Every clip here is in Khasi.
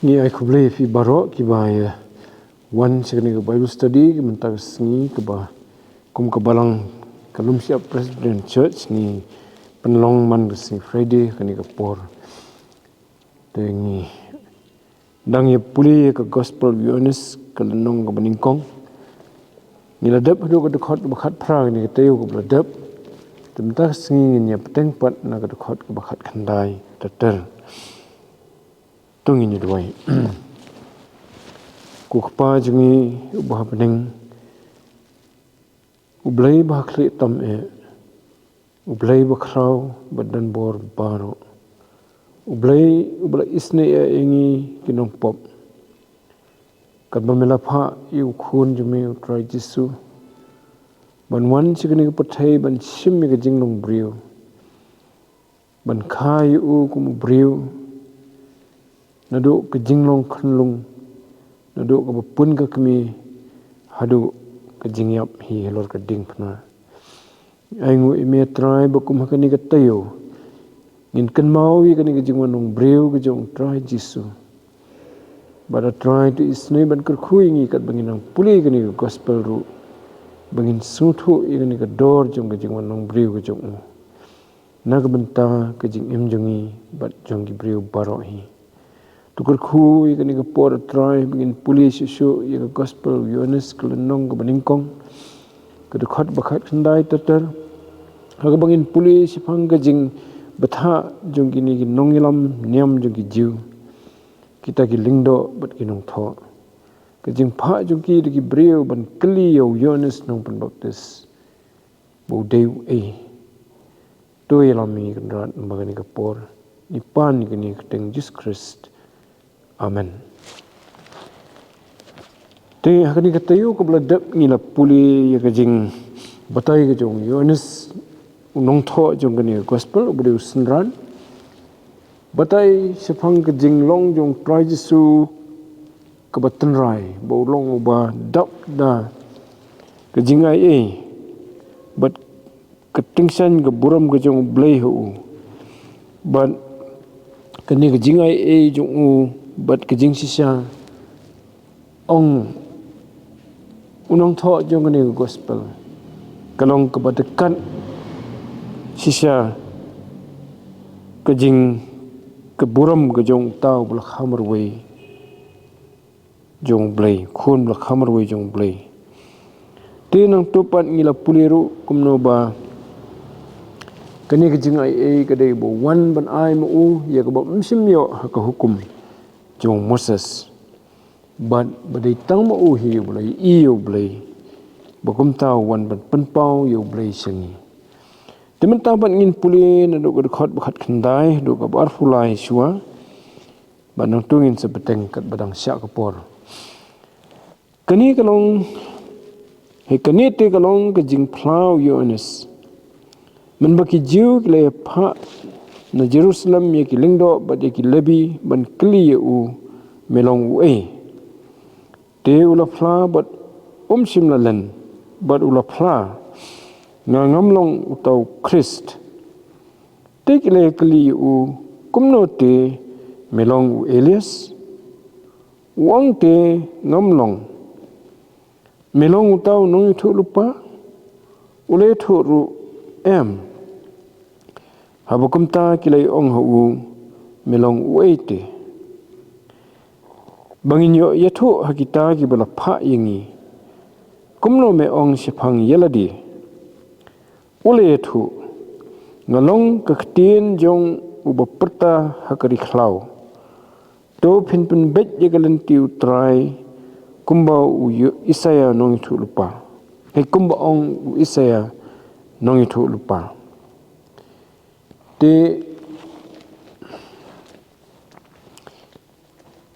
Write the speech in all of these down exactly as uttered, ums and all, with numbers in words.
Ngi ai khublei phi baroh kiba ïa wan sha kane ka Bible study ka mynta ka sngi kaba kum ka balang ka Lumshyiap Presbyterian Church ngi pynlong man ka sngi Friday kane ka por. Te ngi dang ïa pule ïa ka Gospel Ïoannis ka lynnong kaba nyngkong. Ngi la dep haduh ka dkhot kaba khatphra kane ka taïew kaba la dep. Te mynta ka sngi ngin ïa bteng pat na ka dkhot kaba khatkhyndai ter ter. To ngin ïa duwai. Ko Kpa jong ngi uba ha bneng, U Blei ba ha khlieh tam eh, U Blei ba khraw bad don bor baroh, U Blei uba la isynei eh ïa ngi ki nongpop, katba me la phah ïa u Khun jong me U Trai Jisu ban wan sha kane ka pyrthei ban shim ïa ka jinglong briew, ban kha ïa u kum u briew, naduh ka jinglong khunlung, naduh kaba pun ka kmie haduh ka jingïap hi halor ka diengphna. Ai nguh ïa me Trai ba kum ha kane ka taïew ngin kynmaw ïa kane ka jingwan long briew ka jong U Trai Jisu. Bad A Trai, to isynei ban kyrkhu ïa ngi katba ngin nang pule ïa kane ka Gospel ruh, ba ngin sngewthuh ïa kane ka dor jong ka jingwan long briew ka jong u na ka bynta ka jingim jong ngi bad jong ki briew baroh hi. To kyrkhu ïa kane ka por A Trai ba ngin pule shuh shuh ïa ka Gospel Ïoannis ka lynnong kaba nyngkong, ka dkhot ba khatkhyndai ter ter, ha kaba ngin pule shaphang ka jingbthah jong kine ki nongïalam niam jong ki Jiw, kita ki lyngdoh bad ki nongthoh. Ka jingphah jong ki da ki briew ban kylli ïa u Ïoannis Nongpynbaptis ba u dei uei. To ïalam ïa ngi Kynrad ba kane ka por, ngi pan ïa kane ha ka kyrteng Jisu Khrist. Amen. Te ha kane ka taïew kaba la dep ngi la pule ïa ka jingbatai ka jong u Ïoannis u nongthoh jong kane ka Gospel uba dei u synran. Batai shaphang ka jinglong jong U Trai Jisu kaba tynrai, ba u long uba dap da ka jingaiei bad ka tyngshaiñ ka burom ka jong U Blei ha u. Bad kane ka jingaiei jong u bad ka jingshisha, ong u nongthoh jong kane ka Gospel, ka long kaba dei kat shisha ka jing, ka burom ka jong uta uba la kha marwei jong U Blei, Khun ba la kha marwei jong U Blei. Te nangta pat ngi la pule ruh kumno ba kane ka jingaiei ka dei ba wan ban ai ma u ïa kaba ym shym ïoh ha ka hukum jong u Moses. Bad ba dei tang ma u hi uba la ïohi ïa U Blei, ba kumta u wan ban pynpaw ïa U Blei sha ngi. Te mynta pat ngin pule naduh ka dkhot ba khatkhyndai haduh kaba arphew lai shuwa. Bad nangta ngin sa bteng katba dang shah ka por. Kane ka long, hei kane te ka long ka jingphla u Ïoannis. Mynba ki Jiw ki la ïa phah na Jerusalem ïa ki lyngdoh bad ïa ki Lebi ban kylli ïa u, me long uei. Te u la phla bad um shym la len, bad u la phla, nga ngam long uta u Khrist. Te ki la ïa kylli ïa u, kumno te, me long u Elias? U ong te, ngam long. Me long uta u nongïathuhlypa? U la ïathuh ruh, em. Haba kumta ki la ïa ong ha u, me long uei te? Ba ngin ïoh ïathuh ha kita kiba la phah ïa ngi. Kumno me ong shaphang ïa lade? U la ïathuh, nga long ka ktien jong uba pyrta ha ka ri khlaw. To phin pynbeit ïa ka lynti U Trai, kumba u Ïo-, Isaïah nongïathuhlypa. Hei kumba ong u Isaïah nongïathuhlypa. Te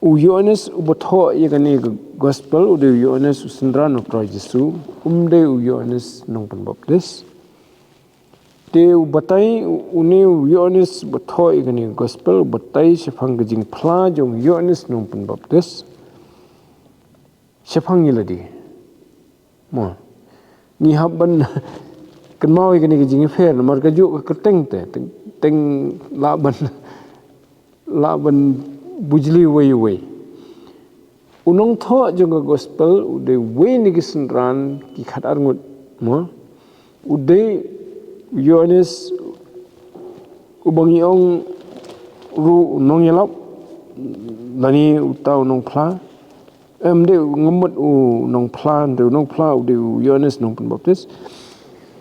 u Ïoannis uba thoh ïa kane ka Gospel, u dei u Ïoannis u synran U Trai Jisu, um dei u Ïoannis Nongpynbaptis. Te u batai, u, une u Ïoannis uba thoh ïa kane ka Gospel, u batai shaphang ka jingphla jong u Ïoannis Nongpynbaptis shaphang ïa lade. Mo. Ngi hap ban kynmaw ïa kane ka jingïapher, namar kajuh ka kyrteng te, teng, teng lah ban lah ban bujli wei wei. U nongthoh jong ka gospel u dei wei na ki synran ki khat ar ngut, mo. U dei u Ïoannis, uba ngi ong ruh u nongïalap, lane uta u nongphla. Em, dei u ngamut u nongphla, dei u nongphla, u dei u Ïoannis Nongpynbaptis.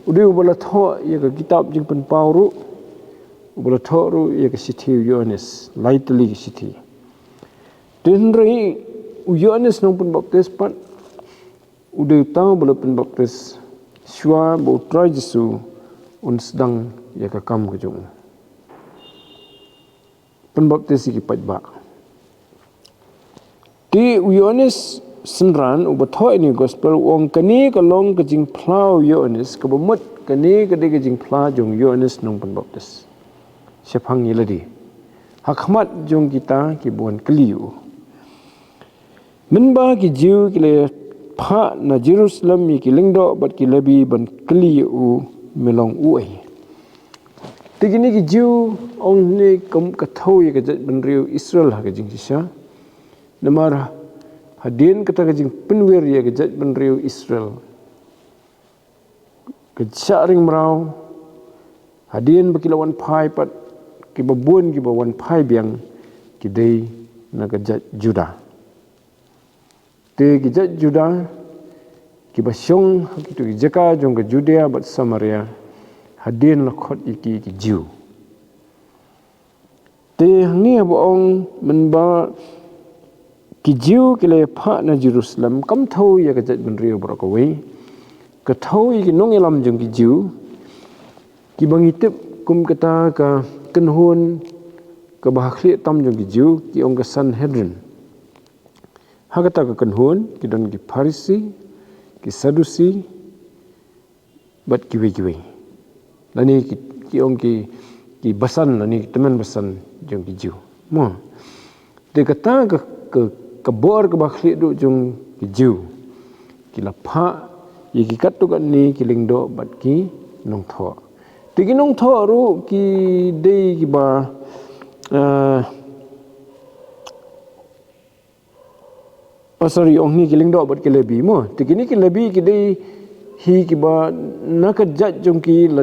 U dei uba la thoh ïa ka kitab Jingpynpaw ruh, uba la thoh ruh ïa ka shithi u Ïoannis, lai tylli ka shithi. Te hynrei u Ïoannis Nongpynbaptis pat, u dei uta uba la pynbaptis shuwa ba u Trai Jisu un sdang ïa ka kam ka jong u. Pynbaptis ïa ki paidbah. Te u Ïoannis synran uba thoh ïa kane ka gospel u ong kane ka long ka jingphla u Ïoannis, kaba mut kane ka dei ka jingphla jong u Ïoannis Nongpynbaptis shaphang ïa lade, ha khmat jong kita kiba wan kylli ïa u. Mynba ki Jiw ki la phah na Jerusalem ïa ki lyngdoh bad ki Lebi ban kylli ïa u, me long uei? Te kine ki Jiw, ong ne, kum ka thew ïa ka jaitbynriew Israel ha ka jingshisha. Namar hadien kata ka jingpynwir ïa ka jaitbynriew Israel, ka shah ring mraw, hadien ba ki la wan phai pat, kiba bun kiba wan phai biang ki dei na ka jait Juda. Te ki jait Juda kiba shong ha kito ki jaka jong ka Judea bad Samaria, hadien la khot ïa ki ki Jiw. Te hangne haba ong mynba ki Jiw ki la phah na Jerusalem, kam thew ïa ka jaitbynriew baroh kawei, ka thew ïa ki nongïalam jong ki Jiw, kiba ngi tip kum kata ka kynhun kaba ha khlieh tam jong ki Jiw, ki ong ka Sanhedrin. Ha kata ka kynhun ki don ki Pharisi, ki Sadusi, bad kiwei kiwei. Lane ki, ki ong ki, ki basan, lane ki tymmen basan jong ki Jiw. Mo. Te kata ka, ka, ka bor kaba khlieh duh jong ki Jiw, ki la phah ïa ki katto katne ki lyngdoh bad ki nongthoh. Te ki nongthoh ruh ki dei kiba, eh, Oh, sorry, ong hi ki lyngdoh bad ki Lebi, mo. Te kine ki Lebi ki dei hi kiba na ka jait jong ki la,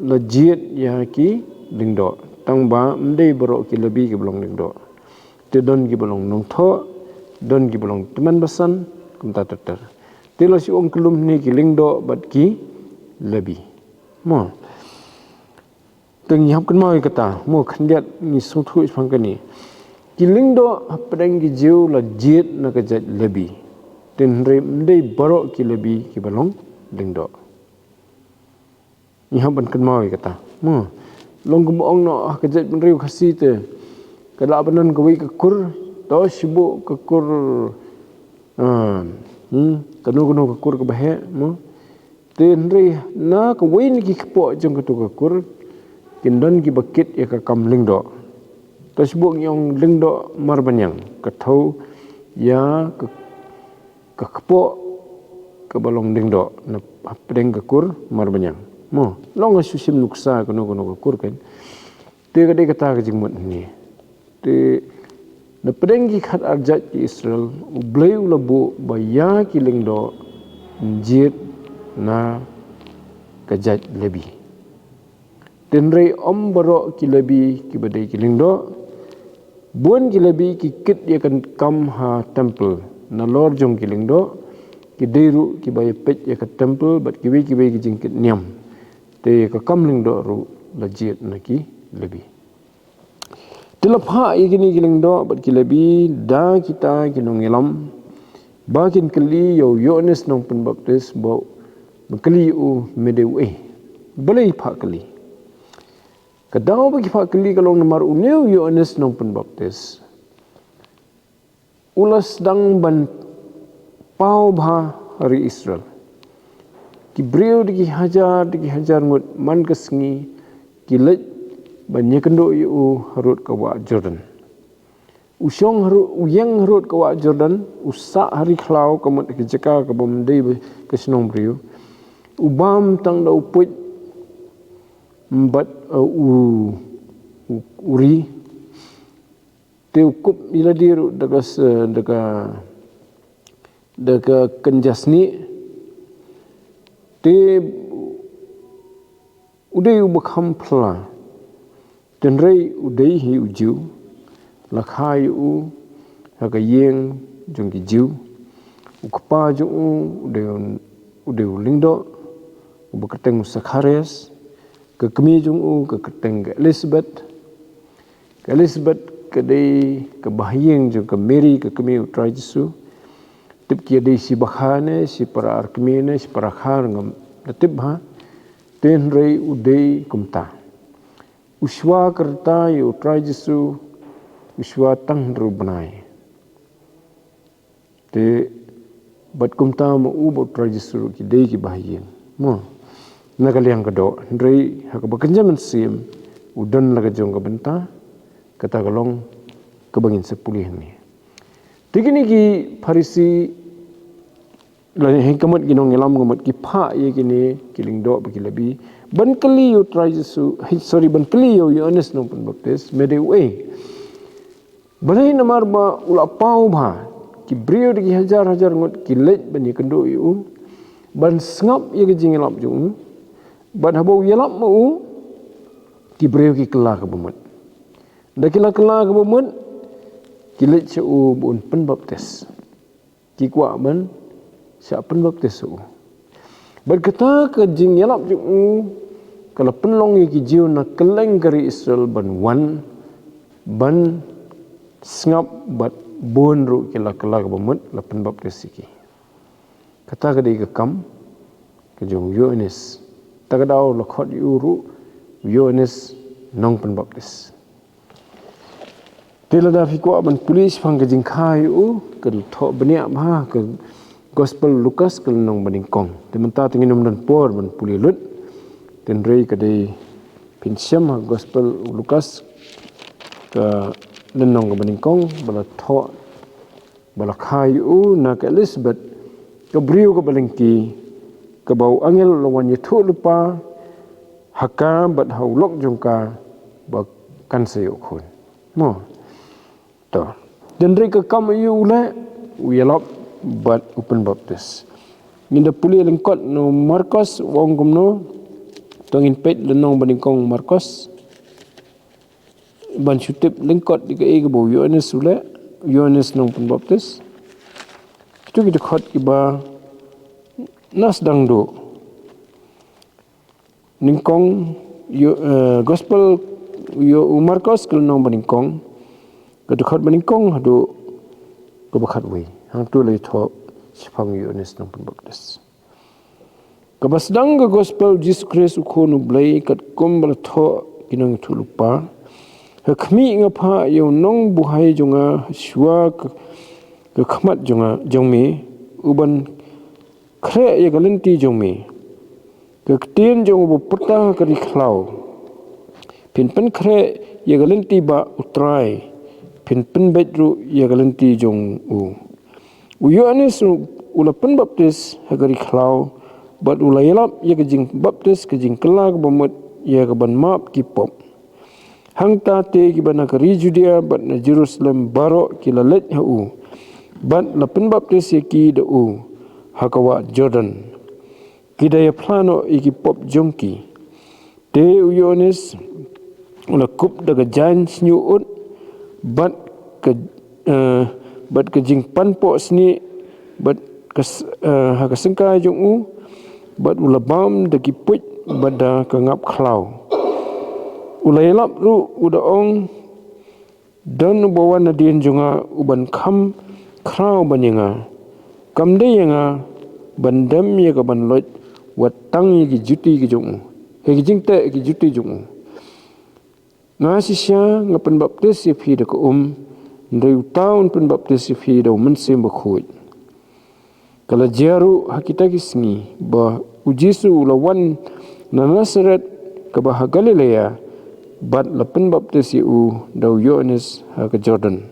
la jied ïa ki lyngdoh. Tang ba ym dei baroh ki Lebi kiba long lyngdoh. Te don kiba long nongthoh, don kiba long tymmen basan, kumta ter ter. Te la shu ong kyllum ne ki lyngdoh bad ki Lebi, mo. Te ngi hap kynmaw ïa kata, mo, khyndiat ngi sngewthuh shaphang kane. Ki lyngdoh hapdeng ki Jiw la jied na ka jait Lebi. Te hynrei ym dei baroh ki Lebi kiba long lyngdoh. Ngi hap ban kynmaw ïa kata. Mo, long kumba ong noh ha ka jaitbynriew Khasi te, ka lah ban don kawei ka kur, to shibun ka kur, ah, hmm, kano kano ka kur kaba heh, mo. Te hynrei na kawei na ki kpoh jong kato ka kur, kin don kiba kit ïa ka kam lyngdoh. To shibun ngi ong lyngdoh Marbaniang, ka thew ïa ka, ka kpoh kaba long lyngdoh na hapdeng ka kur Marbaniang. Mo, long ha shu shim nuksa kano kano ka kur kan. Te ka dei kata ka jingmut hangne. Te na pdeng ki khat ar jait ki Israel, U Blei u la buh ba ïa ki lyngdoh yn jied na ka jait Lebi. Te hynrei ym baroh ki Lebi kiba dei ki lyngdoh, bun ki Lebi ki kit ïa ka kam ha temple, nalor jong ki lyngdoh, ki dei ruh kiba ïa peit ïa ka temple bad kiwei kiwei ki jingkit niam. Te ka kam lyngdoh ruh la jied na ki Lebi. Te la phah ïa kine ki lyngdoh bad ki Lebi da kita ki nongïalam ba kin kylli ïa u Ïoannis Nongpynbaptis, ba, ba kylli ïa u, me dei uei? Balei phah kylli? Ka daw ba ki phah kylli ka long namar une u Ïoannis Nongpynbaptis u la sdang ban paw bha ha ri Israel. Ki briew da ki hajar, da ki hajar ngut man ka sngi ki leit ban ïakynduh ïa u harud ka wah Jordan. U shong harud, u ïeng harud ka wah Jordan, u sah ha ri khlaw, ka mut ka jaka kaba ym dei ka shnong briew. U bam tang da u puit bad, uh, u, u, u ri. Te u kup ïa lade ruh da ka s-, da ka, da ka kynja snieh. Te u dei uba kham phylla. Hynrei u dei hi u Jiw. La kha ïa u ha ka ïing jong ki Jiw. U kpa jong u u dei u, u dei u lyngdoh, uba kyrteng u Sakharias. Ka kmie jong u ka kyrteng ka Elizabeth. Ka Elizabeth ka dei ka bahaïing jong ka Mary, ka kmie u Trai Jisu. Tip ki dei shi bakha ne, shi para ar kmie ne, shi para kha ngam da tip bha. Hynrei u dei kumta. U shuwa ka rta ïa u Trai Jisu, u shuwa tang hynriew bnai. Te bad kumta ma u bad u Trai Jisu ruh ki dei ki bahaïing. Mo. Na ka liang ka doh, hynrei ha kaba kynja mynsiem, u don la ka jong ka bynta, kata ka long kaba ngin sa pule hangne. Te kine ki Pharisi, lane hynrei ka mut ki nongïalam ka mut ki phah ïa kine ki lyngdoh bad ki Lebi ban kylli ïa u Trai Jisu, hynrei, sorry, ban kylli ïa u Ïoannis Nongpynbaptis, me dei uei. Balei? Namar ba u la paw bha, ki briew da ki hajar hajar ngut ki leit ban ïakynduh ïa u, ban sngap ïa ka jingïalap jong u, bad haba u ïalap ma u, ki briew ki kylla kaba mut. Da ki la kylla kaba mut, ki leit sha u ba un pynbaptis. Ki kwah ban shah pynbaptis u. Bad kata ka jingïalap jong u ka la pynlong ïa ki Jiw na kylleng ka ri Israel ban wan, ban sngap, bad bun ruh ki la kylla kaba mut, la pynbaptis ïa ki. Kata ka dei ka kam ka jong u Ïoannis. Ta ka daw la khot ïa u ruh u Ïoannis Nongpynbaptis. Te lada phi kwah ban pule shaphang ka jingkha ïa u, kan thoh bniah bha ka Gospel Lukas ka lynnong banyngkong. Te mynta te ngin ym don por ban pule lut. Hynrei ka dei phin shem ha Gospel Lukas ka lynnong ka banyngkong, ba la thoh, ba la kha ïa u na ka Elizabeth, ka briew kaba lyngkhi, kaba u angel u la wan ïathuh lypa ha ka bad ha u lok jong ka ba kan sa ïoh khun. Mo. To. Hynrei ka kam ïa u leh, u ïalap bad u pynbaptis. Ngin da pule lyngkot na u Markos u ong kumno. To ngin peit lynnong banyngkong Markos. Ban shu tip lyngkot ïa kaei kaba u Ïoannis u leh, u Ïoannis Nongpynbaptis. Kito ki dkhot kiba na sdang duh. Nyngkong, ïa, eh, Gospel ïa u Markos ka lynnong banyngkong, ka dkhot banyngkong haduh kaba khatwei. Hangto la ïathuh shaphang u Ïoannis Nongpynbaptis. Kaba sdang ka Gospel Jisu Khrist u Khun u Blei katkum ba la thoh ki nongïathuhlypa. Ha khmih, nga phah ïa u nongbuhai jong nga shuwa ka, ka khmat jong nga, jong me, u ban khreh ïa ka lynti jong me. Ka ktien jong u ba pyrta ha ka ri khlaw. Phin pynkhreh ïa ka lynti ba U Trai, phin pynbeit ruh ïa ka lynti jong u. U Ïoannis u, u la pynbaptis ha ka ri khlaw, bad u la ïalap ïa ka jingbaptis ka jingkylla kaba mut ïa ka ban map ki pop. Hangta te kiba na ka ri Judia bad na Jerusalem baroh ki la leit ha u, bad la pynbaptis ïa ki da u ha ka wah Jordan. Ki da ïaphla noh ïa ki pop jong ki. Te u Ïoannis u la kup da ka jaiñ shñiuh ud, bad ka, eh, bad ka jingpanpoh snieh, bad ka s-, eh, ha ka syngkai jong u, bad u la bam da ki puit, bad da ka ngap khlaw. U la ïalap ruh u da ong, don uba wan nadien jong nga u ban kham khraw ban ïa nga. Kam dei ïa nga ban dem ïa ka ban loit, wat tang ïa ki juti ki jong u. Ïa ki jingteh ki juti jong u. Nga shisha nga pynbaptis ïa phi da ka um, hynrei uta un pynbaptis ïa phi da u Mynsiem Bakhuid. Ka la jia ruh ha kita ki sngi ba u Jisu u la wan na Nasaret kaba ha Galilea, bad la pynbaptis ïa u da u Ïoannis ha ka Jordan.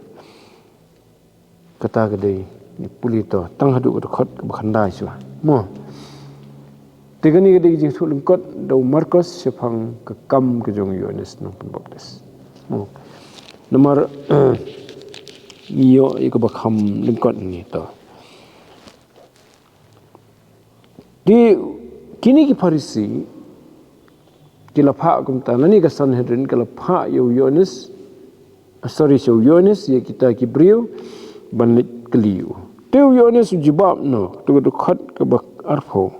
Kata ka dei, ngi pule to tang haduh ka dkhot kaba khyndai shuwa. Mo. Te kane ka dei ka jingïathuh lyngkot da u Markos shaphang ka kam ka jong u Ïoannis Nongpynbaptis. Mo. Namar Ïoh ïa kaba kham lyngkot ngi to. Te kine ki Pharisi ki la phah kumta, lane ka Sanhedrin ka la phah ïa u Ïoannis, ah, sorry, ïa u Ïoannis ïa kita ki briew ban leit kylli ïa u. Te u Ïoannis u jubab noh, to ka dkhot kaba arphew.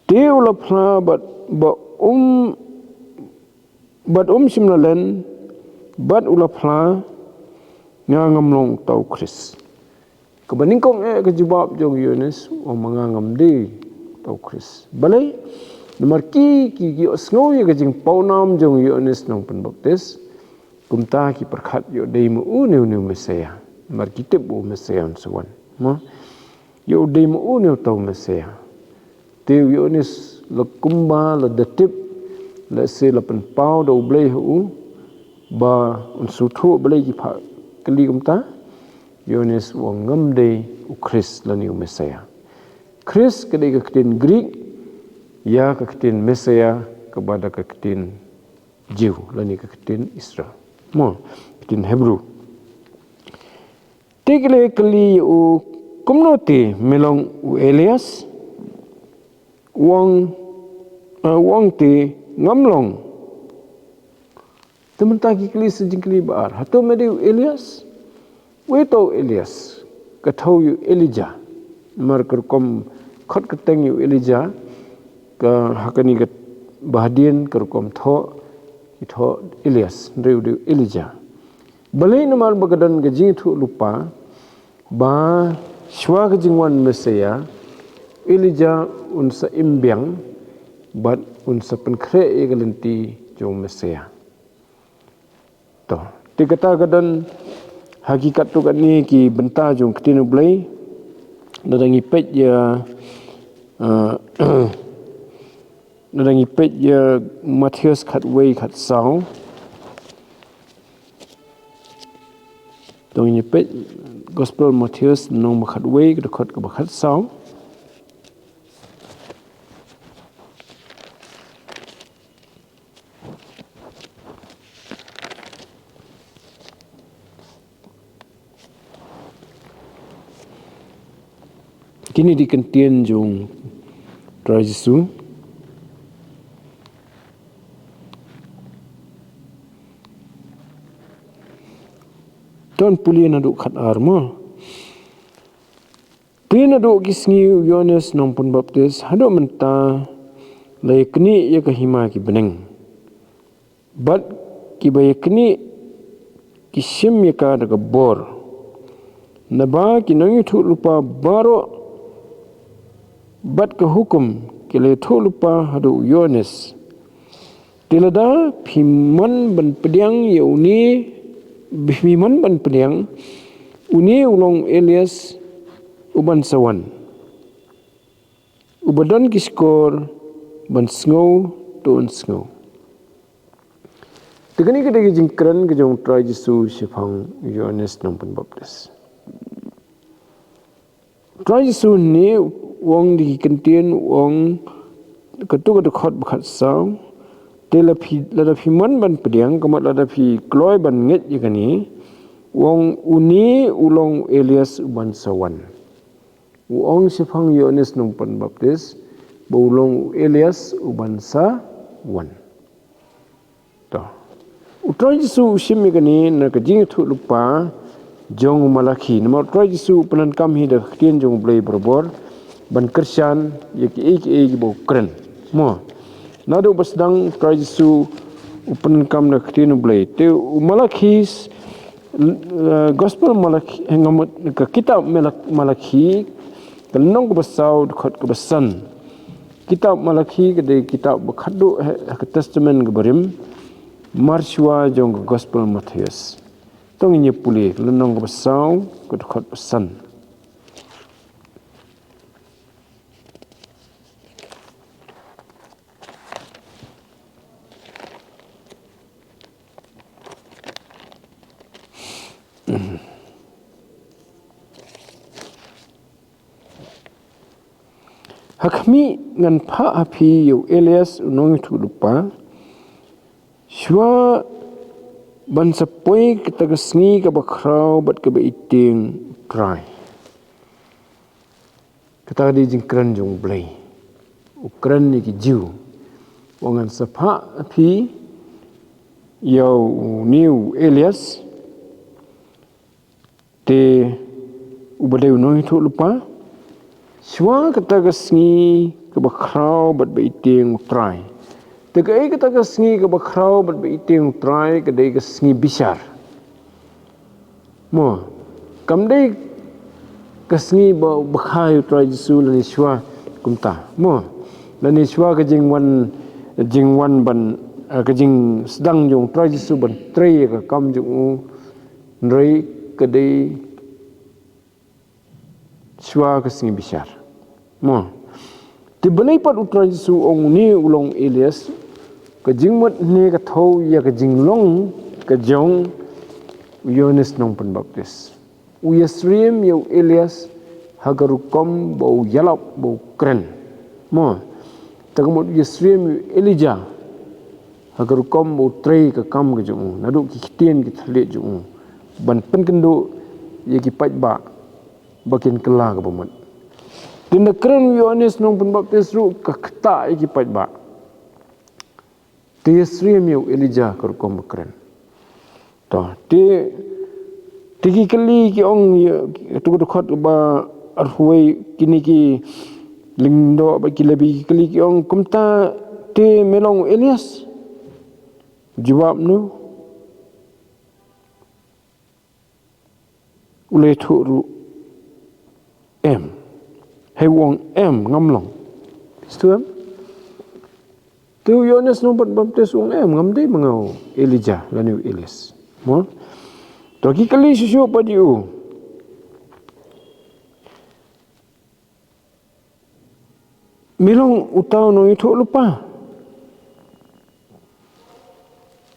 Te u la phla bad ba um bad um shym la len, bad u la phla, nga ngam long uta u Khrist. Kaba nyngkong eh ka jubab jong u Ïoannis, u ong ma nga ngam dei uta u Khrist. Balei? Namar ki, ki, ki ïohsngew ïa ka jingpawnam jong u Ïoannis Nongpynbaptis, kumta ki pyrkhat ïoh dei ma u ne une u Messaïah. Namar ki tip u Messaïah un sa wan. Mo? Ïoh dei ma u ne uta u Messaïah. Te u Ïoannis la kumba la da tip, la shu la pynpaw da u Blei ha u, ba un sngewthuh balei ki phah kylli kumta. U Ïoannis u ong ngam dei u Khrist lane u Messaïah. Khrist ka dei ka ktien Greek ïa ka ktien Messaïah kaba da ka ktien Jiw lane ka ktien Israel. Mo, ktien Hebru. Te ki la kylli ïa u, kumno te, me long u Elias? U ong, eh, u ong te, ngam long. Te mynta ki kylli sa jingkylli ba ar. Hato me dei u Elias? Uei uta u Elias? Ka thew ïa u Elijah. Namar ka rukom khot kyrteng ïa u Elijah, ka ha kane kaba hadien ka rukom thoh, ki thoh Elias, hynrei u dei u Elijah. Balei? Namar ba ka don ka jingïathuhlypa ba shuwa ka jingwan Messaïah, Elijah un sa im biang bad un sa pynkhreh ïa ka lynti jong Messaïah. To, te kata ka don ha ki katto katne ki bynta jong ka ktien U Blei. Lada ngi peit ïa, eh, lada ngi peit ïa Mathaios khatwei khatsaw. To ngin ïa peit Gospel Mathaios lynnong ba khatwei, ka dkhot kaba khatsaw. Kine ki kyntien jong Trai Jisu. Ton pule naduh khatar mo. Te naduh ki sngi u Ïoannis Nongpynbaptis haduh mynta la ïaknieh ïa ka hima ki bneng. Bad kiba ïaknieh ki shim ïa ka da ka bor. Naba ki nongïathuhlypa baroh bad ka hukum ki la ïathuhlypa haduh u Ïoannis. Te lada phi mon ban pdiang ïa une, phi mon ban pdiang, une u long u Elias uban sa wan. Uba don ki shkor ban sngew to un sngew. Te kane ka dei ka jingkren ka jong u Trai Jisu shaphang u Ïoannis Nongpynbaptis. U Trai Jisu une u ong da ki kyntien, u ong katto ka dkhot ba khatsaw, te la phi, lada phi mon ban pdiang, ka mut lada phi kloi ban ngeit ïa kane, u ong une u long u Elias uban sa wan. U ong shaphang u Ïoannis Nongpynbaptis ba u long u Elias uban sa wan. To. U Trai Jisu u shim ïa kane na ka jingïathuhlypa jong u Malakhi. Namar u Trai Jisu u pyndonkam hi da ka ktien jong u Blei barabor ban kyrshan ïa kiei kiei kiba u kren. Mo. Naduh ba sdang u Trai Jisu u pyndonkam da ka ktien u Blei. Te u Malakhi, eh, Gospel Malakhi, eh, nga mut ka kitab Malak-, Malakhi, ka lynnong kaba saw, dkhot kaba san. Kitab Malakhi ka dei kitab ba khatduh ha, ha ka Testament kaba rim, mar shuwa jong ka Gospel Mathaios. To ngin ïa pule, ka lynnong kaba saw, ka dkhot ba san. Ha khmih ngan phah ha phi ïa u Elias u nongïathuhlypa. Shuwa Ban sa poi kata ka sngi kaba khraw bad kaba itieng u Trai. Kata ka dei jingkren jong u Blei. U kren ïa ki Jiw. U ong ngan sa phah phi ïa une u Elias. Te uba dei u nongïathuhlypa. Shuwa kata ka sngi kaba khraw bad ba itieng u Trai. Te kaei kata ka sngi kaba khraw bad ba itieng u Trai, ka dei ka sngi bishar. Mo, kam dei ka sngi ba, ba kha ïa u Trai Jisu lane shuwa kumta. Mo, lane shuwa ka jingwan, jingwan ban, eh, ka jingsdang jong u Trai Jisu ban trei ïa ka kam jong u. Hynrei ka dei shuwa ka sngi bishar. Mo. Te balei pat u Trai Jisu u ong une u long Elias, ka jingmut ne ka thew ïa ka jinglong ka jong u Ïoannis Nongpynbaptis. U ïasyriem ïa u Elias ha ka rukom ba u ïalap ba u kren. Mo. Te ka mut u ïasyriem ïa u Elijah ha ka rukom ba u trei ka kam ka jong u, naduh ki ktien ki thylliej jong u, ban pynkynduh ïa ki paidbah ba kin kylla kaba mut. Te ynda kren u Ïoannis Nongpynbaptis ruh ka ktah ïa ki paidbah. Te ïasyriem ïa u Elijah ka rukom ba kren. To, te, te ki kylli ki ong ïa, to ka dkhot ba arphew wei, kine ki lyngdoh bad ki Lebi ki kylli ki ong, kumta te me long u Elias? Jubab no. U la ïathuh ruh em. Hei u ong em, ngam long. Phi sngewthuh em? Te u Ïoannis Nongpynbaptis u ong em, ngam dei ma nga u Elijah lane u Elias. Mo? To ki kylli shuh shuh pat ïa u. Me long uta u nongïathuhlypa.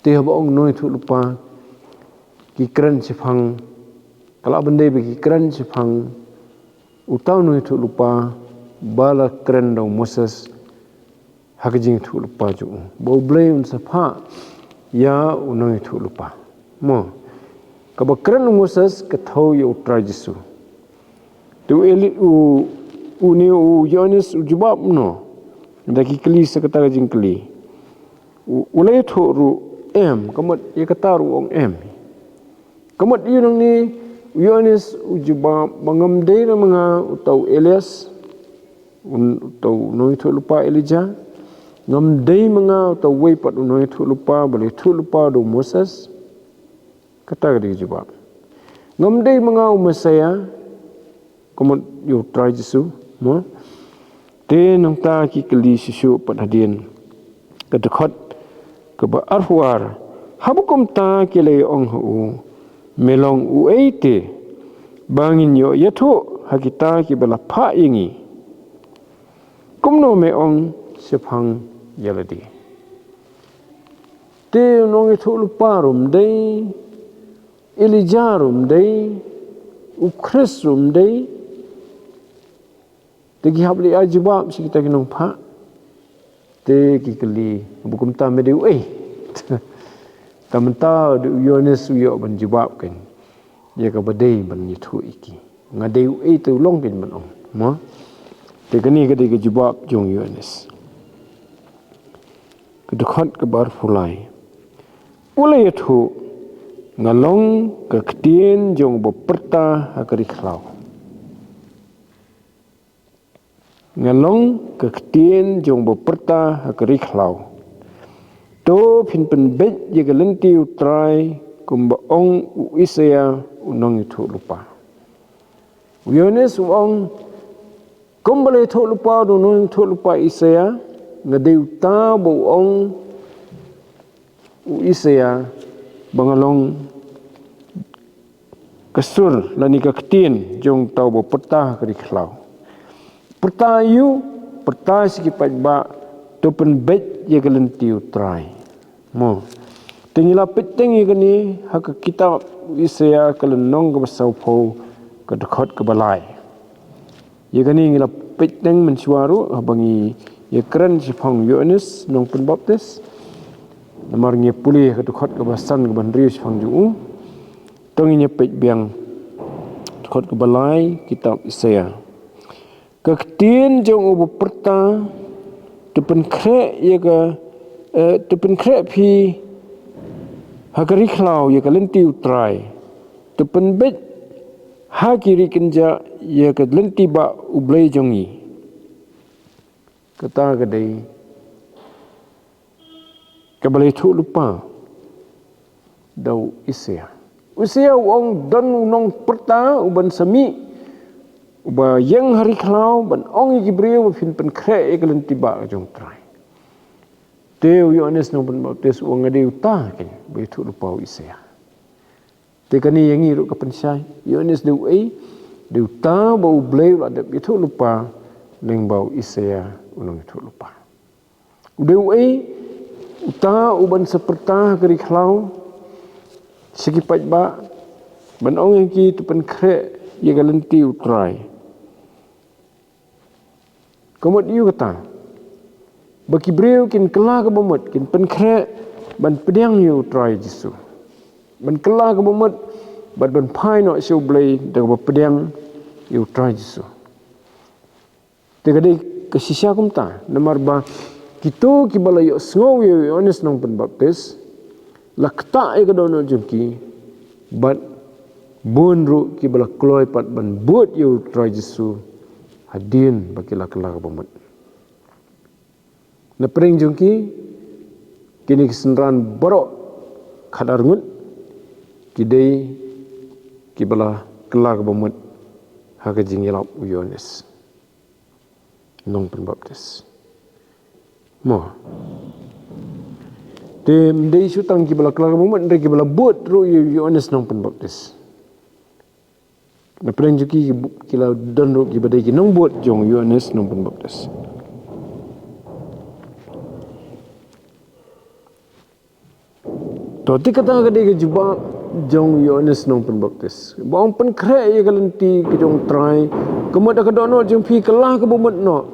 Te haba ong nongïathuhlypa, ki kren shaphang, ka lah ban dei ba ki kren shaphang uta u nongïathuhlypa ba la kren da u Moses ha ka jingïathuhlypa jong u, ba u Blei un sa phah ïa u nongïathuhlypa. Mo, kaba kren u Moses ka thew ïa u Trai Jisu. Te u Eli, u, une u Ïoannis u jubab no da ki kylli sa kata ka jingkylli. U, u la ïathuh ruh em, ka mut ïa kata ruh u ong em. Ka mut ïa u nangne u Ïoannis u jubab ba ngam dei ma nga uta u Elias, un, uta u nongïathuhlypa Elijah, ngam dei ma nga uta uwei pat u nongïathuhlypa ba la ïathuhlypa da u Moses. Kata ka dei ka jubab. Ngam dei ma nga u Messiah, ka mut ïa u Trai Jisu, mo. Te nangta ki kylli shuh shuh pat hadien ka dkhot kaba arphew ar. Haba kumta ki la ong ha u, me long uei te ba ngin ïoh ïathuh ha kita kiba la phah ïa ngi? Kumno me ong shaphang ïa lade? Te u nongïathuhlypa ruh ym dei, Elijah ruh ym dei, u Khrist ruh ym dei. Te ki hap leit ai jubab sha kita ki nongphah. Te ki kylli, ba kumta me dei uei? Te mynta dei u Ïoannis u ïoh ban jubab kan ïa kaba dei ban ïathuh ïa ki. Nga dei uei te u long kan ban ong, mo? Te kane ka dei ka jubab jong u Ïoannis. Ka dkhot kaba arphew lai. U la ïathuh, nga long ka ktien jong uba pyrta ha ka ri khlaw. Nga long ka ktien jong uba pyrta ha ka ri khlaw. To phin pynbeit ïa ka lynti u Trai kumba ong u Isaïah u nongïathuhlypa. U Ïoannis u ong, kumba la ïathuhlypa da u nongïathuhlypa Isaïah, nga dei uta ba u ong u Isaïah ba nga long ka sur lane ka ktien jong uta uba pyrta ha ka ri khlaw. Pyrta ïa u, pyrta sha ki paidbah, to pynbeit ïa ka lynti u Trai. Mo. Te ngi la peit teng ïa kane ha ka kitab u Isaïah ka lynnong kaba sawphew ka dkhot kaba lai. Ïa kane ngi la peit teng mynshuwa ruh haba ngi ïakren shaphang u Ïoannis nongpynbaptis. Namar ngi pule ka dkhot kaba san kaba hynriew shaphang jong u. To ngin ïa peit biang dkhot kaba lai kitab Isaïah. Ka ktien jong u ba pyrta, to pynkhreh ïa ka, eh, to pynkhreh phi ha ka ri khlaw ïa ka lynti U Trai. To pynbeit ha ki ri kynjah ïa ka lynti ba U Blei jong ngi. Kata ka dei kaba la ïathuh lypa da u Isaïah. U Isaïah u ong don u nongpyrta u ban sa mih, u ba ïeng ha ri khlaw ban ong ïa ki briew ba phin pynkhreh ïa ka lynti ba ka jong U Trai. Te u Ïoannis nongpynbaptis u ong nga dei uta keiñ ba ïathuh lypa u Isaïah. Te kane ïa ngi ruh ka pynshai, Ïoannis dei uei? Dei uta ba U Blei u la dep ïathuh lypa lyngba u Isaïah u nongïathuh lypa. U dei uei? Uta u ban sa pyrta ha ka ri khlaw sha ki paidbah ban ong ïa ki to pynkhreh ïa ka lynti U Trai. Ka mut ïa kata ba ki briew kin kylla kaba mut, kin pynkhreh ban pdiang ïa U Trai Jisu. Ban kylla kaba mut bad ban phai noh sha U Blei da kaba pdiang ïa U Trai Jisu. Te ka dei ka shisha kumta, namar ba kito kiba la ïohsngew ïa u Ïoannis nongpynbaptis, la ktah ïa ka dohnud jong ki, bad bun ruh kiba la kloi pat ban bud ïa U Trai Jisu hadien ba ki la kylla kaba mut. Na pdeng jong ki, kine ki synran baroh khatar ngut ki dei kiba la kylla kaba mut ha ka jingïalap u Ïoannis nongpynbaptis. Mo. Te ym dei shu tang kiba la kylla kaba mut, hynrei kiba la bud ruh ïa u Ïoannis nongpynbaptis. Na pdeng jong ki, ki la don ruh kiba dei ki nongbud jong u Ïoannis nongpynbaptis. To, te kata ka dei ka jubab jong u Ïoannis nongpynbaptis. Ba ong pynkhreh ïa ka lynti ka jong U Trai, ka mut ha ka dohnud jong phi kylla kaba mut noh.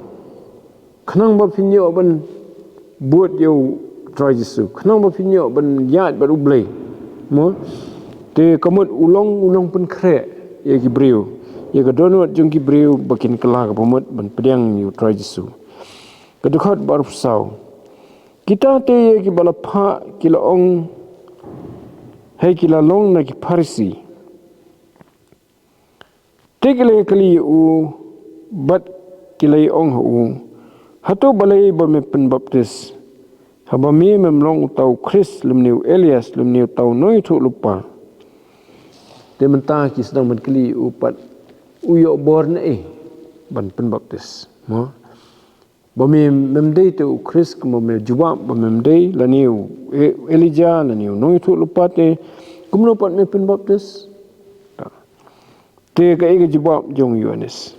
Khnang ba phin ïoh ban bud ïa U Trai Jisu. Khnang ba phin ïoh ban ïaid bad U Blei. Mo? Te ka mut u long u nongpynkhreh ïa ki briew. Ïa ka dohnud jong ki briew ba kin kylla kaba mut ban pdiang ïa U Trai Jisu. Ka dkhot ba arphew saw. Kita te ïa kiba la phah ki la ong, hei ki la long na ki Pharisi. Te ki la ïakylli ïa u bad ki la ïa ong ha u, hato balei ba me pynbaptis, haba me mem long uta u Khrist, lymne u Elias, lymne uta u nongïathuhlypa? Te mynta ki sdang ban kylli ïa u pat, u ïoh bor na ei ban pynbaptis, mo? Ba me mem dei te u Khrist, kumba me jubab ba mem dei, lane u E-, Elijah, lane u nongïathuhlypa, te kumno pat me pynbaptis? Te kaei ka jubab jong u Ïoannis?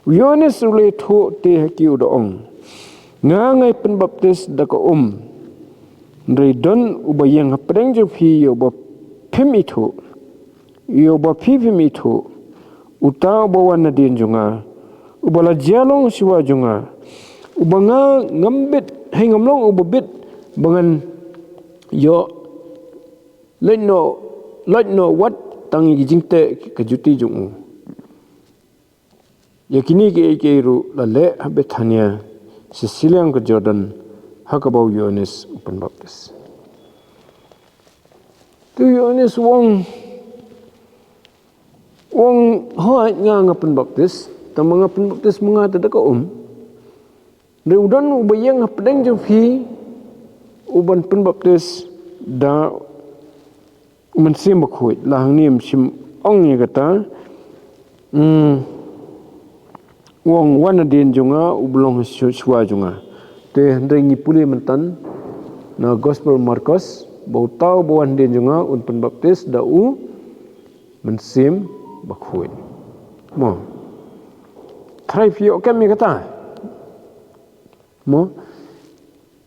U Ïoannis u la ïathuh te ha ki u da ong, nga ngai pynbaptis da ka um, hynrei don uba ïeng hapdeng jong phi, ïa uba phim ithuh, ïa uba phi phim ithuh, uta uba wan nadien jong nga, uba la jia long shuwa jong nga, uba nga ngam bit, hei ngam long uba bit ba ngan ïoh lait noh, lait noh wat tang ïa ki jingteh ka juti jong u. Ïa kine kiei kiei ruh la leh ha Bethania, sha shiliang ka Jordan, ha kaba u Ïoannis u pynbaptis. Te u Ïoannis u ong, u ong, hooid nga, nga pynbaptis, tangba nga pynbaptis ma nga te da ka um. Hynrei u don uba ïeng hapdeng jong phi, u ban pynbaptis da u Mynsiem Bakhuid. La hangne ym shym ong ïa kata. Hmm. U ong wan nadien jong nga, uba long shu-, shuwa jong nga. Te hynrei ngi pule mynta na Gospel Markos, ba uta uba wan nadien jong nga un pynbaptis da u Mynsiem Bakhuid. Mo. Tharai phi ïoh kem ïa kata? Mo.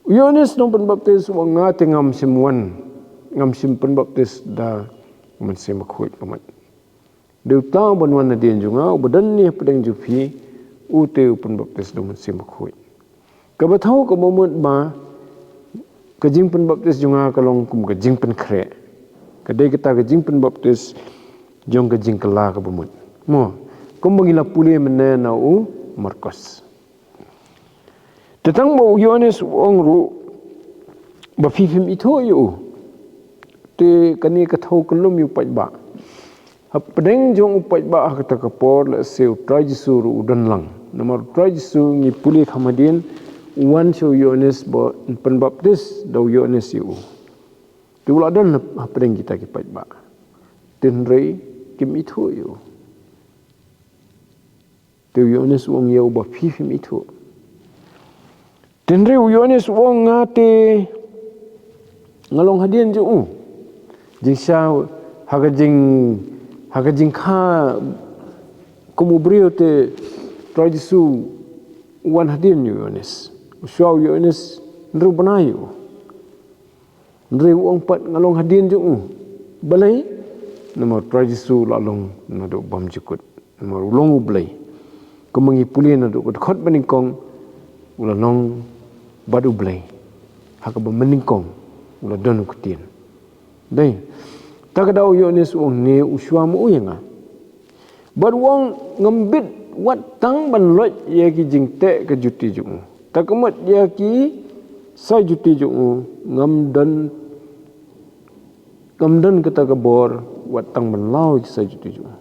U Ïoannis nongpynbaptis u ong, nga te ngam shym wan, ngam shym pynbaptis da u Mynsiem Bakhuid kumne. Dei uta uban wan nadien jong nga, uba don ne hapdeng jong phi, u te u pynbaptis da u Mynsiem Bakhuid. Kaba thaw kaba mut ba Ka jingpynbaptis jong nga ka long kum ka jingpynkhreh. Ka dei kata ka jingpynbaptis jong ka jingkylla kaba mut. Mo, kumba ngi la pule mynne na u Markos. Te tang ba u Ïoannis u ong ruh ba phi phim ithuh ïa u. Te kane ka thew kyllum ïa u paidbah. Hapdeng jong u paidbah ha kata ka por lehse u Trai Jisu ruh u don lang. Namar u Trai Jisu ngi pule kham hadien u wan sha u Ïoannis ban pynbaptis da u Ïoannis ïa u. Te u la don hapdeng kita ki paidbah. Te hynrei kim ithuh ïa u. Te u Ïoannis u ong ïa u ba phi phim ithuh. Te hynrei u Ïoannis u ong nga te nga long hadien jong u. Jingshisha ha ka jing, ha ka jingkha kum u briew te Trai Jisu u wan hadien ïa u Ïoannis. U shuwa u Ïoannis hynrei u bna ïa u. Hynrei u ong pat nga long hadien jong u. Balei? Namar Trai Jisu u la long naduh bymjukut. Namar u long u Blei. Kumba ngi pule naduh ka dkhot banyngkong u la long bad u Blei. Ha kaba mynnyngkong u la don u ktien. Dei. Ta ka daw u Ïoannis u ong ne u shuwa ma u ïa nga. Bad u ong ngam bit wat tang ban loit ïa ki jingteh ka juti jong u. Ta ka mut ïa ki sai juti jong u ngam don, ngam don kata ka bor wat tang ban law ïa ki sai juti jong u.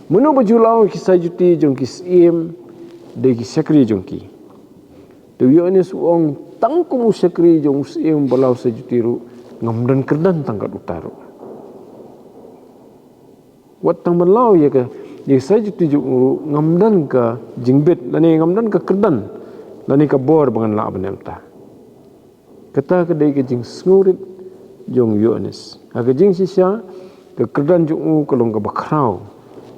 Mano ba ju law ïa ki sai juti jong ki syiem, dei ki shakri jong ki. Te u Ïoannis u ong tang kum u shakri jong u syiem ba law sai juti ruh ngam don kyrdan tang kat uta ruh. Wat tang ban law ïa ka, ïa ka sai juti jong u ruh ngam don ka jingbit, lane ngam don ka kyrdan, lane ka bor ba ngan lah ban ïa mynta. Kata ka dei ka jingsngewrit jong u Ïoannis. Ha ka jingshisha, ka kyrdan jong u ka long kaba khraw.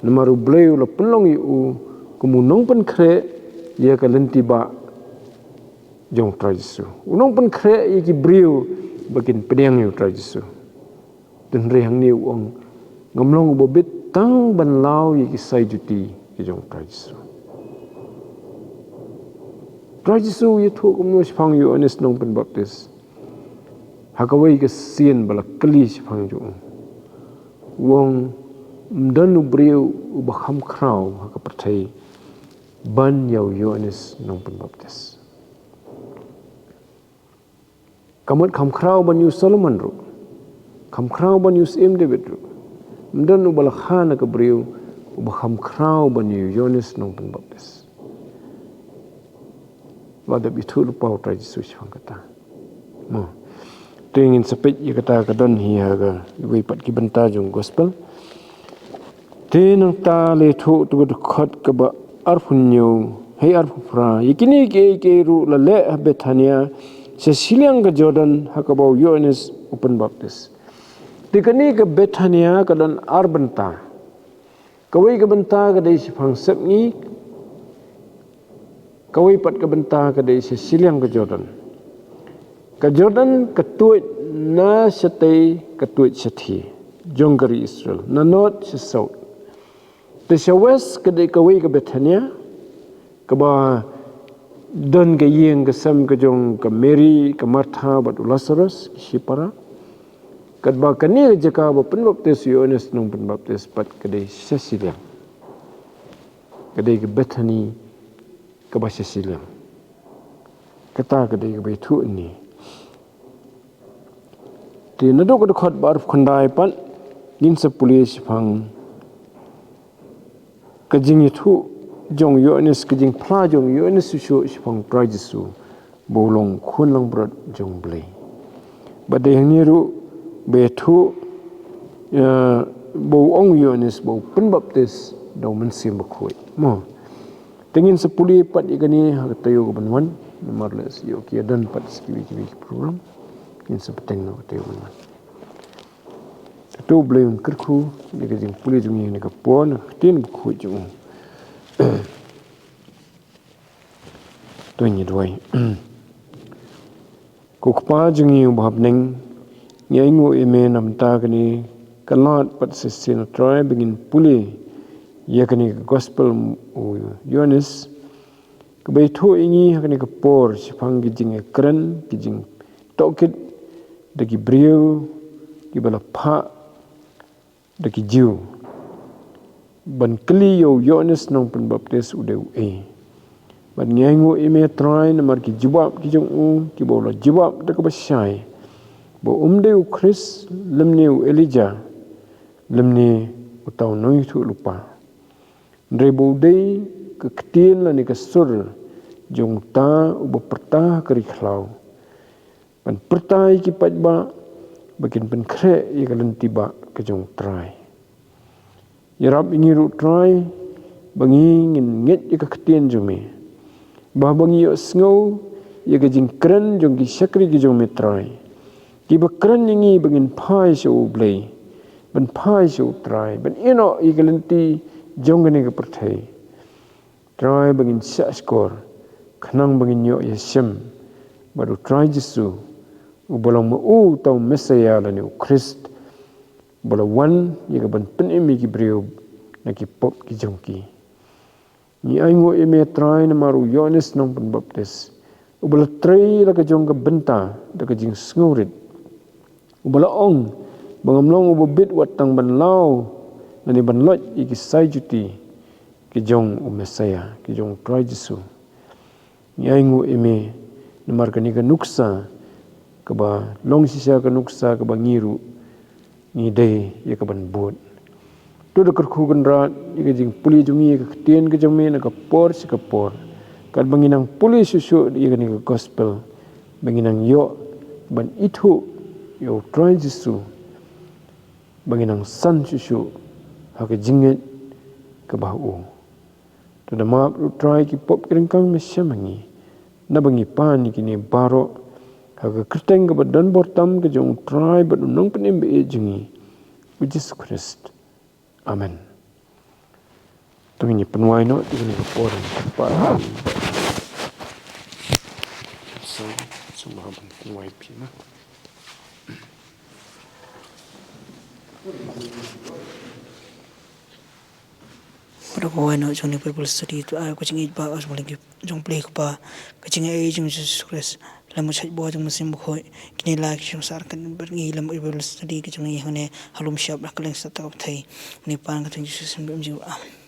Namar u Blei u la pynlong ïa u kum u nongpynkhreh ïa ka lynti bah jong u Trai Jisu. U nongpynkhreh ïa ki briew ba kin pdiang ïa u Trai Jisu. Te hynrei hangne u ong ngam long uba bit tang ban law ïa ki sai juti ki jong u Trai Jisu. Trai Jisu u ïathuh kumno shaphang u Ïoannis nongpynbaptis? Ha kawei ka sien ba la kylli shaphang jong u, u ong ym don u briew uba kham khraw ha ka pyrthei ban ïa u Ïoannis nongpynbaptis. Ka mut kham khraw ban ïa u Solomon ruh, kham khraw ban ïa u Syiem David ruh, ym don uba la kha na ka briew uba kham khraw ban ïa u Ïoannis nongpynbaptis. Wat da ithuh lypa u Trai Jisu shaphang kata. Mo. Te ngin sa peit ïa kata ka don hi ha kawei pat ki bynta jong u gospel. Te nangta la ïathuh ha ka dkhot kaba arphew hynñiew haduh arphew phra, ïa kine kiei kiei ruh la leh ha Bethania sha shiliang ka Jordan ha kaba u Ïoannis u pynbaptis. Te kane ka Bethania ka don ar bynta. Kawei ka bynta ka dei shaphang sepngi, kawei pat ka bynta ka dei sha shiliang ka Jordan. Ka Jordan ka tuid na shatei, ka tuid shathie jong ka ri Israel, na north sha south. Te sha west ka dei kawei ka Bethania, kaba don ka ïing ka sem ka jong ka Mary, ka Martha bad u Lazarus, ki shipara. Katba kane ka jaka ba pynbaptis u Ïoannis nongpynbaptis pat ka dei sha shiliang. Ka dei ka Bethani kaba sha shiliang. Kata ka dei kaba ïathuh hangne. Te naduh ka dkhot ba arphew khyndai pat ngin sa pule shaphang ka jingïathuh jong u Ïoannis, ka jingphla jong u Ïoannis shuh shuh shaphang u Trai Jisu ba u long u khun langbrot jong u Blei. Bad dei hangne ruh ba ïathuh, eh, ba u ong u Ïoannis ba u pynbaptis da u Mynsiem Bakhuid. Mo. Te ngin sa pule pat ïa kane ha ka taïew kaban wan, namar lehse ïoh ki ïadon pat sa kiwei kiwei ki program. Ngin sa bteng noh ha ka taïew kaban wan. Te to U Blei un kyrkhu ïa ka jingpule jong ngi ha kane ka por na ka ktien bakhuid jong u. To ngin duwai. Ko Kpa jong ngi uba ha bneng, ngi ainguh ïa me na ka bynta kane ka lad pat shisien, Trai, ba ngin pule ïa kane ka gospel u Ïoannis. Kaba ïathuh ïa ngi ha kane ka por shaphang ki jingïakren, ki jingtohkit, da ki briew kiba la phah da ki Jiw ban kylli ïa u Ïoannis Nongpynbaptis u dei u ei. Bad ngi ainguh ïa me Trai namar ki jubab ki jong u kiba u la jubab da kaba shai ba um dei u Khrist lymne u Elijah lymne uta u nongïathuhlypa. Hynrei ba u dei ka ktien lane ka sur jong uta uba pyrta ha ka ri khlaw ban pyrta ïa ki paidbah ba kin pynkhreh ïa ka lynti bah ka jong u Trai. Ïarap ïa ngi ruh Trai ba ngi ngin ngeit ïa ka ktien jong me, ba haba ngi ïohsngew ïa ka jingkren jong ki shakri ki jong me Trai, kiba kren ïa ngi ba ngin phai sha u Blei, ban phai sha u Trai, ban ïehnoh ïa ka lynti jong kane ka pyrthei. Trai ba ngin shahshkor khnang ba ngin ïoh ïashem bad u Trai Jisu, uba long ma u uta u Messaïah lane u Khrist, ba la wan ïa ka ban pynim ïa ki briew na ki pop ki jong ki. Ngi ainguh ïa me Trai namar u Ïoannis Nongpynbaptis, uba la trei la ka jong ka bynta da ka jingsngewrit, uba la ong ba ngam long uba bit wat tang ban law lane ban loit ïa ki sai juti ki jong u Messaïah, ki jong u Trai Jisu. Ngi ainguh ïa me namar kane ka nuksa kaba long shisha ka nuksa kaba ngi ruh ngi dei ïa ka ban bud. To da kyrkhu kynrad ïa ka jingpule jong ngi ïa ka ktien ka jong me na ka por sha ka por, katba ngi nang pule shuh shuh ïa kane ka gospel, ba ngi nang ïoh ban ithuh ïa u Trai Jisu, ba ngi nang san shuh shuh ha ka jingngeit kaba ha u. To da map ruh Trai ki pop ki ryngkang me shem ha ngi, naba ngi pan ïa kine baroh ha ka kyrteng kaba don bor tam ka jong u Trai bad u Nongpynim ba ïeit jong ngi, u Jisu Khrist. Amen. To ngin ïa pynwai noh ïa kane ka por. So, so ma ban pynwai phi na. Para ka wai noh jong ni Bible study to ai ka jingïeit ba as jong Blei Kpa, ka jingïeit jong Jesus Christ, la mu chait bo jong Mynsiem Bakhuid, kine la ki jong sar kan ber ngi lam Bible study ka jong ngi hangne ha lum shap la ka leng sa ta ka pthei. Ni pan ka jong Jesus Christ, amen.